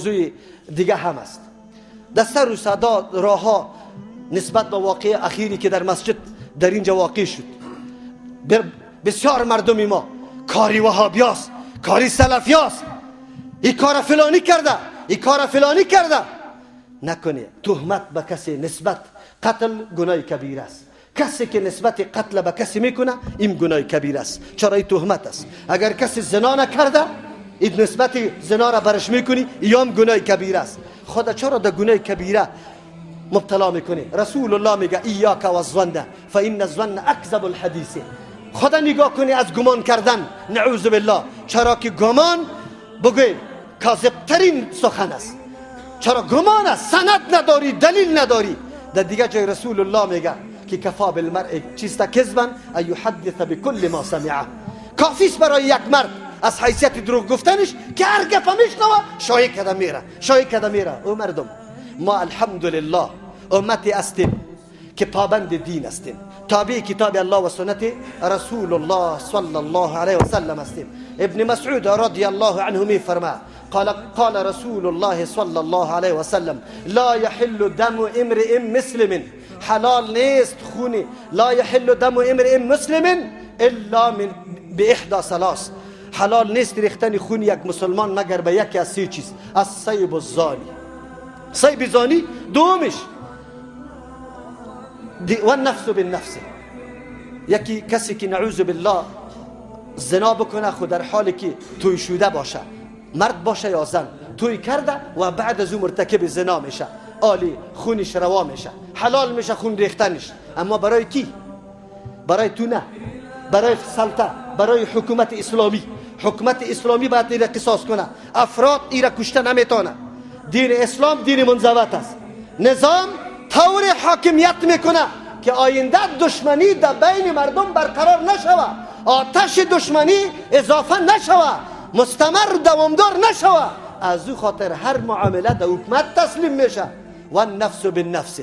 موضوع دیگه هم است. در سر و صدا راه نسبت به واقعه اخیری که در مسجد در اینجا واقع شد، بسیار مردمی ما کاری وهابیاست، کاری سلفیاست، این کار فلانی کرده، این کار فلانی کرده. نکنه تهمت به کسی نسبت قتل گناه کبیر است. کسی که نسبت قتل به کسی میکنه این گناه کبیر است، چرا این تهمت است. اگر کسی زنا نکرده این نسبت زنا را برش میکنی، این گناه کبیر است. خدا چرا در گناه کبیره مبتلا میکنه؟ رسول الله میگه ایاک و الظن فان الظن اکذب الحدیث. خدا نگاه کنی از گمان کردن، نعوذ بالله، چرا که گمان بگوی کاذب ترین سخن است. چرا گمان است، سند نداری، دلیل نداری. در دیگه جای رسول الله میگه که کفا بالمرء چیست کذبا ان یحدث بكل ما سمع. کافی است برای یک مرد از حیثیت دروغ گفتنش که هر گپ میشنوه شایع کرده میره، شایع کرده میره. او مردم ما الحمدلله امتی هستیم که پابند دین هستیم، تابع کتاب الله و سنت رسول الله صلی الله علیه و سلم هستیم. ابن مسعود رضی الله عنه می فرما قال قال رسول الله صلی الله علیه و سلم لا يحل دم امرئ مسلم، حلال نیست خونی، لا يحل دم امرئ مسلم الا من باحدى ثلاث، حلال نیست ریختن خون یک مسلمان مگر به یکی از سه چیز: الصیب الزانی، صیب زانی، دومش و النفس بالنفس، یکی کسی که نعوذ بالله زنا بکنه خود در حالی که توی شده باشه، مرد باشه یا زن، توی کرده و بعد از او مرتکب زنا میشه، آلی خونش روا میشه، حلال میشه خون ریختنش. اما برای کی؟ برای تو نه، برای سلطه، برای حکومت اسلامی. حکومت اسلامی باید ایره قصاص کنه، افراد ایره کشته نمیتونه. دین اسلام دین منضبط است. نظام طور حاکمیت میکنه که آینده دشمنی در بین مردم برقرار نشوه، آتش دشمنی اضافه نشوه، مستمر دوامدار نشوه. از او خاطر هر معامله در حکومت تسلیم میشه. و النفس بالنفس،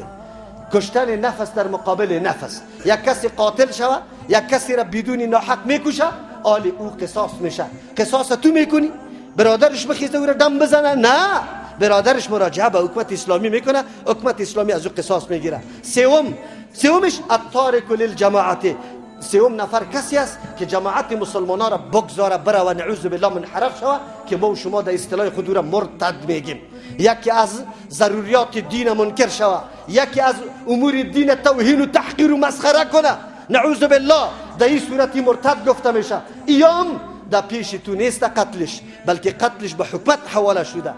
کشتن نفس در مقابل نفس. یک کسی قاتل شوه، یک کسی را بدون ناحق میکشه، آلی او قصاص میشه. قصاص تو میکنی، برادرش بخیزه او را دم بزنه؟ نه، برادرش مراجعه به حکومت اسلامی میکنه، حکومت اسلامی از او قصاص میگیره. سومش التارک للجماعت، سوم نفر کسی است که جماعت مسلمانان را بگذاره بره و نعوذ بالله منحرف شوه، که ما و شما در اصطلاح خود را مرتد میگیم. یکی از ضروریات دین منکر شوه، یکی از امور دین توهین و تحقیر و مسخره کنه، نعوذ بالله، در این صورت مرتد گفته میشه. ایام در پیش تو نیست قتلش، بلکه قتلش به حکومت حواله شده.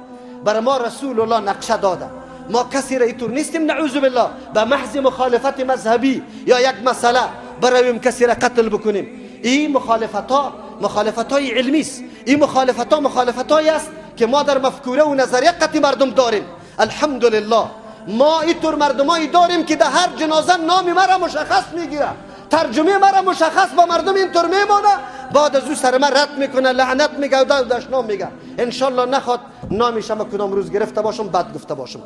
برای ما رسول الله نقشه داده. ما کسی را اینطور نیستیم نعوذ بالله به محض مخالفت مذهبی یا یک مسئله برویم کسی را قتل بکنیم. این مخالفت ها مخالفت های علمی است، این مخالفت ها مخالفت هایی است که ما در مفکوره و نظریه قطعی مردم داریم. الحمدلله ما اینطور مردمایی داریم که در هر جنازه نام مرا مشخص میگیره، ترجمه مرا مشخص با مردم اینطور میمانه، بعد از او سر من رد میکنه، لعنت میگه و دشنام میگه. انشالله نخواد نامش ما کدام روز گرفته باشم بد گفته باشم.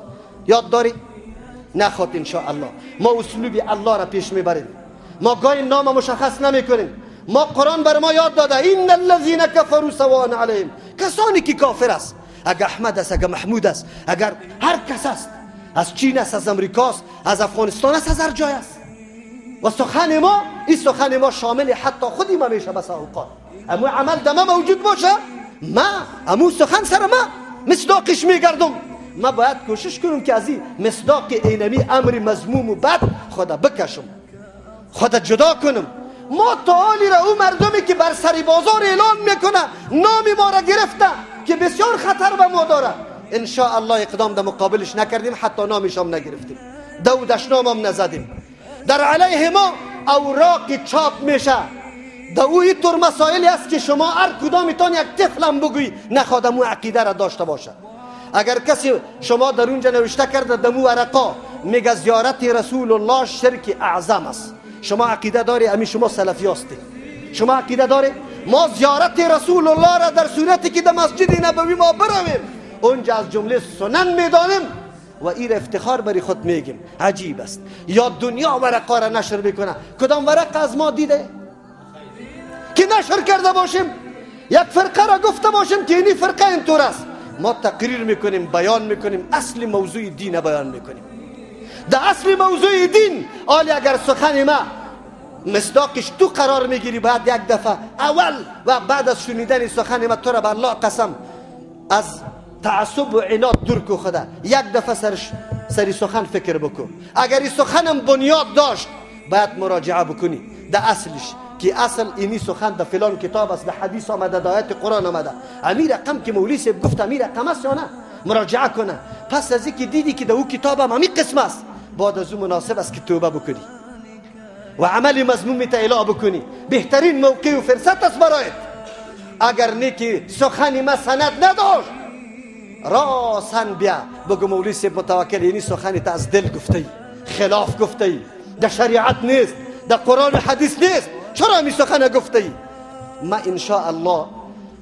یاد داری؟ نخواد انشاءالله. ما اسلوب الله را پیش میبریم، ما گاهی نام مشخص نمیکنیم. ما قرآن بر ما یاد داده ان الذین کفروا سواء علیهم، کسانی که کافر است، اگر احمد است، اگر محمود است، اگر هر کس است، از چین است، از امریکا است، از افغانستان است، از هر جای است. و سخن ما، این سخن ما شامل حتی خودی ما میشه بس اوقات. اما عمل دمه موجود باشه، ما امو سخن سر ما مصداقش میگردم. ما باید کوشش کنم که از این مصداق اینمی امر مذموم و بد خدا بکشم، خدا جدا کنم. ما تعالی را او مردمی که بر سر بازار اعلان میکنه نام ما را گرفته که بسیار خطر به ما داره، ان شاء الله اقدام در مقابلش نکردیم، حتی نامش هم نگرفتیم، دو دشنام هم نزدیم. در علیه ما اوراق چاپ میشه، در او اینطور مسائلی است که شما هر کدامتان یک طفلم بگویی نخواد مو عقیده را داشته باشه. اگر کسی شما در اونجا نوشته کرده دمو ورقا میگه زیارت رسول الله شرک اعظم است، شما عقیده داری؟ امی شما سلفی هستی، شما عقیده داری؟ ما زیارت رسول الله را در صورتی که در مسجد نبوی ما برویم اونجا از جمله سنن میدانیم و این افتخار بری خود میگیم. عجیب است. یا دنیا ورقا را نشر میکنه، کدام ورق از ما دیده که نشر کرده باشیم؟ یک فرقه را گفته باشیم که اینی فرقه اینطور است. ما تقریر میکنیم، بیان میکنیم، اصل موضوع دین بیان میکنیم. در اصل موضوع دین آلی اگر سخن ما مصداقش تو قرار میگیری، بعد یک دفعه اول و بعد از شنیدن سخن ما تو را به الله قسم از تعصب و عناد دور کو، خدا یک دفعه سری سخن فکر بکن. اگر این سخنم بنیاد داشت باید مراجعه بکنی در اصلش، که اصل اینی سخن در فلان کتاب است، در حدیث آمده، در آیت قرآن آمده، امی رقم که مولوی صاحب گفت امی رقم است یا نه، مراجعه کنه. پس از اینکه دیدی که در او کتاب هم امی قسم است، بعد از او مناسب است که توبه بکنی و عمل مذموم تا بکنی. بهترین موقع و فرصت است برایت. اگر نه که سخن ما سند نداشت، راسن بیا بگو مولوی صاحب متوکل یعنی سخن تا از دل گفته ای، خلاف گفته ای، در شریعت نیست، در قرآن و حدیث نیست، چرا می سخن گفته ای؟ ما ان شاء الله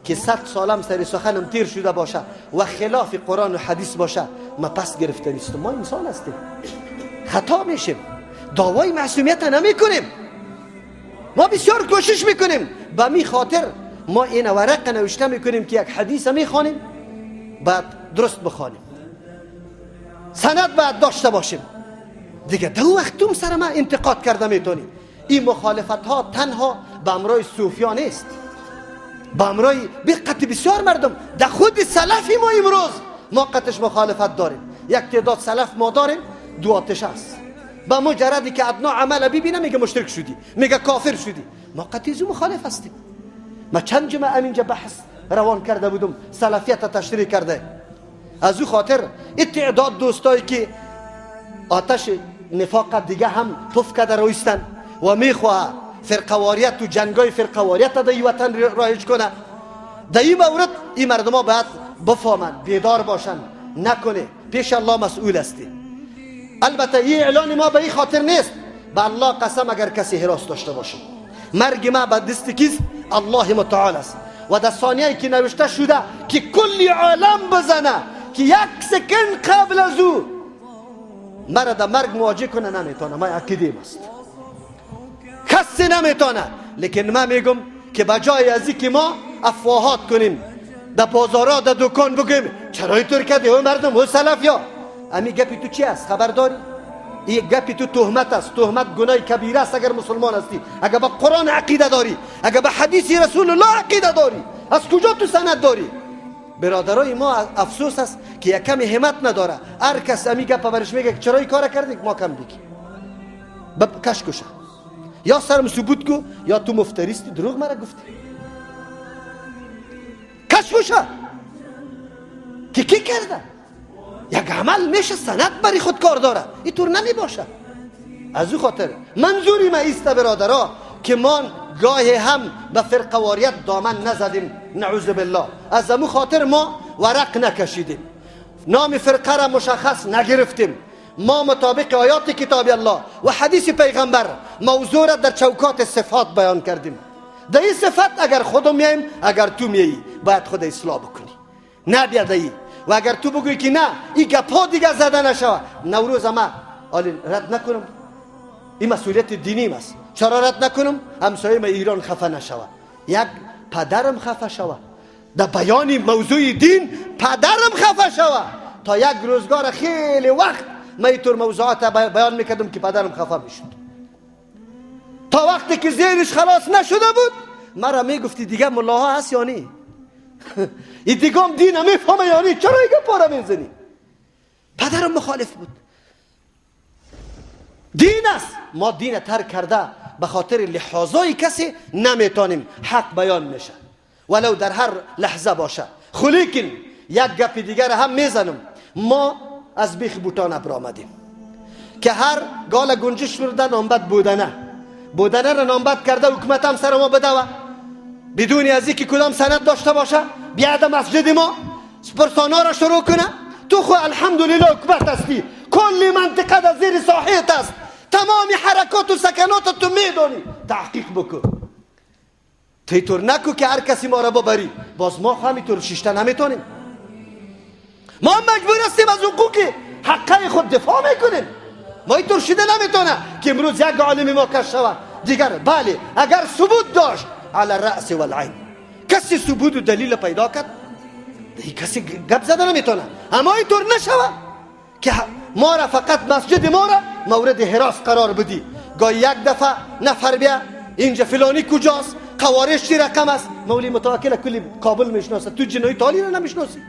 که 100 سالم سر سخنم تیر شده باشه و خلاف قرآن و حدیث باشه، ما پس گرفته نیستم. ما انسان هستیم، خطا میشیم، دعوای معصومیت نمی کنیم، ما بسیار کوشش میکنیم. به می خاطر ما این ورق نوشته میکنیم که یک حدیث میخوانیم باید درست بخوانیم، سند باید داشته باشیم دیگه. دو وقتم سر ما انتقاد کرده میتونی. این مخالفت ها تنها به امرای صوفیا نیست، به امرای بقت بسیار مردم در خود سلفی ما امروز ما قطش مخالفت داریم. یک تعداد سلف ما داریم دو آتش است، با مجردی که ادنا عمل ببینه میگه مشرک شدی، میگه کافر شدی. ما قطعی مخالف هستیم. ما چند جمعه همینجا بحث روان کرده بودم، سلفیت تشریح کرده. از او خاطر این تعداد دوستایی که آتش نفاق دیگه هم پف کرده رویستن و میخواه فرقواریت و جنگای فرقواریت در این وطن رایج کنه، در این مورد این مردم ها باید بفهمن، بیدار باشن، نکنه پیش الله مسئول هستی. البته این اعلان ما به این خاطر نیست، به الله قسم اگر کسی هراس داشته باشه، مرگ ما به دست کیست؟ الله متعال است. و در ثانیه که نوشته شده که کلی عالم بزنه که یک سکند قبل از او مرا در مرگ مواجه کنه نمیتونه. ما عقیده است، کسی نمیتونه. لیکن من میگم که بجای از که ما افواهات کنیم در بازارها، در دکان بگیم چرا اینطور کردی او مردم او سلف یا امی گپی تو چی است؟ خبر داری؟ این گپی تو تهمت است. تهمت گناه کبیره است اگر مسلمان هستی، اگر به قرآن عقیده داری، اگر به حدیث رسول الله عقیده داری، از کجا تو سند داری؟ برادرای ما افسوس است که یک کمی همت نداره. هر کس امی گپ برش میگه که چرا این کار کردی، ما کم بگی کش کشه، یا سرم ثبوت کو یا تو مفتریستی دروغ مرا گفتی. کش کشه که کی کرده؟ یک عمل میشه سند بری خود کار داره، اینطور نمی باشه. از او خاطر منظوری ما ایست برادرها که ما گاهی هم به فرقواریت دامن نزدیم، نعوذ بالله. از امو خاطر ما ورق نکشیدیم، نام فرقه را مشخص نگرفتیم. ما مطابق آیات کتاب الله و حدیث پیغمبر موضوع را در چوکات صفات بیان کردیم. در این صفت اگر خودم میایم، اگر تو میایی، باید خود اصلاح بکنی، نه بیادایی. و اگر تو بگویی که نه این گپا دیگه زده نشوه، نوروز ما آلی رد نکنم، این مسئولیت دینیم است. چرا رد نکنم؟ همسایه ما ایران خفه نشوه، یک پدرم خفه شوه در بیان موضوع دین، پدرم خفه شوه. تا یک روزگار خیلی وقت ما اینطور موضوعات بیان میکردم که پدرم خفه میشد. تا وقتی که ذهنش خلاص نشده بود مرا میگفتی دیگه ملاها هست یا نی؟ این دیگه هم دین نمیفهمه یا نی؟ چرا این گپا را میزنی؟ پدرم مخالف بود. دین است، ما دین ترک کرده به خاطر لحاظای کسی نمیتونیم. حق بیان میشه ولو در هر لحظه باشه. خلیکن یک گپ دیگر هم میزنم، ما از بیخ بوتان برآمدیم که هر گال گنجش شده نامبد بودنه، بودنه را نامبد کرده، حکومت هم سر ما بده بدون از اینکه کدام سند داشته باشه، بیاد مسجد ما پرسانا را شروع کنه. تو خو الحمدلله حکومت هستی، کل منطقه در زیر ساحیت است، تمام حرکات و سکنات تو میدانی، تحقیق بکن. تیتور نکو که هر کسی ما را ببری، باز ما همینطور شیشته نمیتونیم. ما مجبور هستیم از حقوق حقه خود دفاع میکنیم. ما اینطور شده نمیتونه که امروز یک عالم ما کش شود دیگر. بله اگر ثبوت داشت علی الرأس والعین، کسی ثبوت و دلیل پیدا کرد. کسی گپ زده نمیتونه. اما اینطور نشوه که ما را فقط مسجد ما را مورد هراس قرار بدی. گاهی یک دفعه نفر بیا اینجا فلانی کجاست، قوارش چی رقم است، مولی متوکل کلی کابل میشناسه، تو جنایی تالی را نمیشناسی،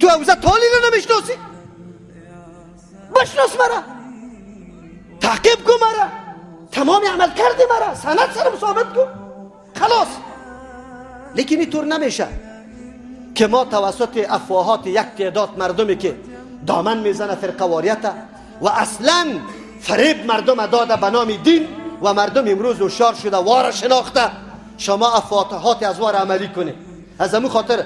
تو اوزه تالی را نمیشناسی، بشناس مرا، تعقیب کن مرا، تمام عمل کردی مرا، سند سرم ثابت کن، خلاص. لیکن اینطور نمیشه که ما توسط افواهات یک تعداد مردمی که دامن میزنه فرقه واریت و اصلا فریب مردم داده به نام دین و مردم امروز هوشیار شده وار شناخته، شما افواهات از وار عملی کنید. از همون خاطر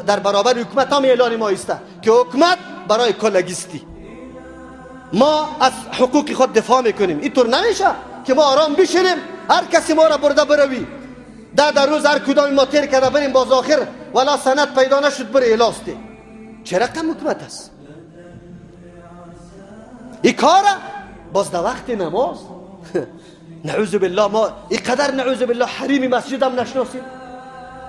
در برابر حکومت هم اعلان ما ایسته که حکومت برای کلگیستی، ما از حقوق خود دفاع میکنیم. اینطور نمیشه که ما آرام بشینیم هر کسی ما را برده بروی، ده روز هر کدام ما تیر کرده بریم، باز آخر ولا سند پیدا نشد بره الاستی. چه رقم حکومت است این کاره؟ باز در وقت نماز نعوذ بالله، ما اینقدر نعوذ بالله حریم مسجد هم نشناسیم.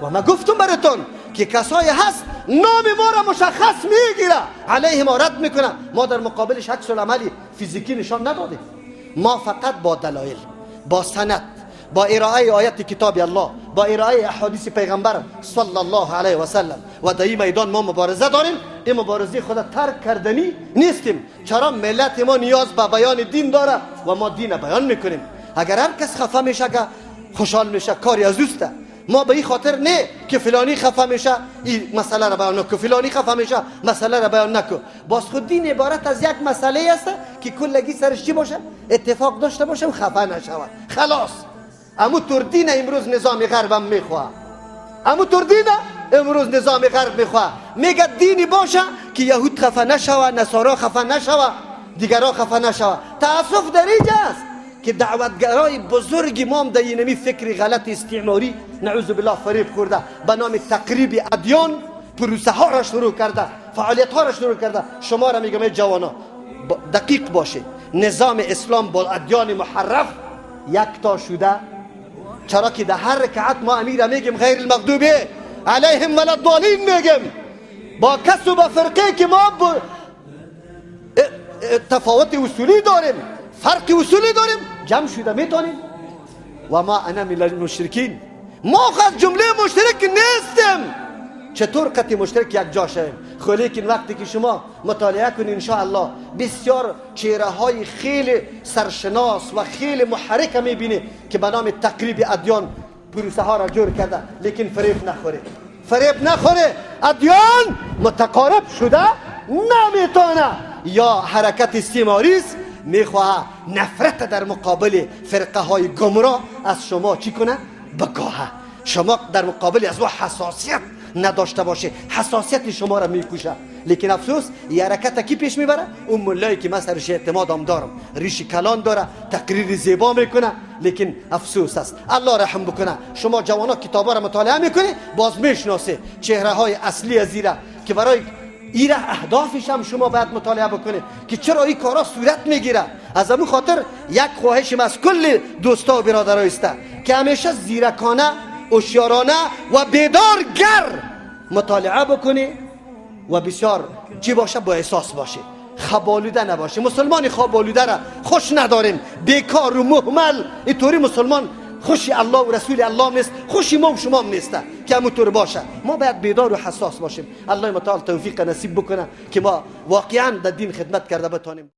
و ما گفتم براتون که کسایی هست نام ما را مشخص میگیره، علیه ما رد میکنه، ما در مقابلش عکس العملی فیزیکی نشان ندادیم. ما فقط با دلایل، با سند، با ارائه آیت کتاب الله، با ارائه احادیث پیغمبر صلی الله علیه و سلم و در این میدان ما مبارزه داریم. این مبارزه خود ترک کردنی نیستیم. چرا ملت ما نیاز به بیان دین داره و ما دین بیان میکنیم. اگر هر کس خفه میشه که خوشحال میشه، کاری از اوسته. ما به این خاطر نه که فلانی خفه میشه این مسئله را بیان نکو، فلانی خفه میشه مسئله را بیان نکو. باز خود دین عبارت از یک مسئله است که کلگی سرش چی باشه، اتفاق داشته باشه و خفه نشود، خلاص. امو تور دین امروز نظام غرب هم میخواه، امو تور دین امروز نظام غرب میخواه. میگه دینی باشه که یهود خفه نشوه، نصارا خفه نشوه، دیگرا خفه نشوه. تاسف در اینجا است که دعوتگرای بزرگ ما هم در اینمی فکر غلط استعماری نعوذ بالله فریب خورده، به نام تقریب ادیان پروسه ها را شروع کرده، فعالیت ها را شروع کرده. شما را میگم جوانا دقیق باشه، نظام اسلام با ادیان محرف یکتا شده. چرا که در هر رکعت ما امیر میگیم غیر المغضوب علیهم ولا الضالین میگیم، با کس و با فرقه که ما تفاوت اصولی داریم، فرق اصولی داریم، جمع شده میتونیم. و ما انا من المشرکین، ما از جمله مشرک نیستیم. چطور قطع مشترک یک جا شویم؟ خب لیکن وقتی که شما مطالعه کنید انشاءالله بسیار چهره های خیلی سرشناس و خیلی محرک میبینی که به نام تقریب ادیان پروسه ها را جور کرده. لیکن فریب نخوره، فریب نخوره، ادیان متقارب شده نمیتونه. یا حرکت استعماری است میخواه نفرت در مقابل فرقه های گمراه از شما چی کنه؟ بکاهه. شما در مقابل از او حساسیت نداشته باشه، حساسیت شما را میکشه. لیکن افسوس یه حرکت کی پیش میبره؟ اون ملایی که من سرش اعتمادم دارم، ریش کلان داره، تقریر زیبا میکنه. لیکن افسوس است، الله رحم بکنه. شما جوانا کتابا را مطالعه میکنی باز میشناسه چهره های اصلی از ایره که برای ایره اهدافش هم شما باید مطالعه بکنه که چرا این کارا صورت میگیره. از همون خاطر یک خواهشم از کل دوستا و برادرای است که همیشه زیرکانه، هوشیارانه و بیدارگر مطالعه بکنی و بسیار چی باشه؟ با احساس باشه، خوابالوده نباشه. مسلمان خوابالوده را خوش نداریم، بیکار و مهمل اینطوری مسلمان خوشی الله و رسول الله نیست، خوشی ما و شما نیست که همونطور باشه. ما باید بیدار و حساس باشیم. الله متعال توفیق نصیب بکنه که ما واقعا در دین خدمت کرده بتانیم.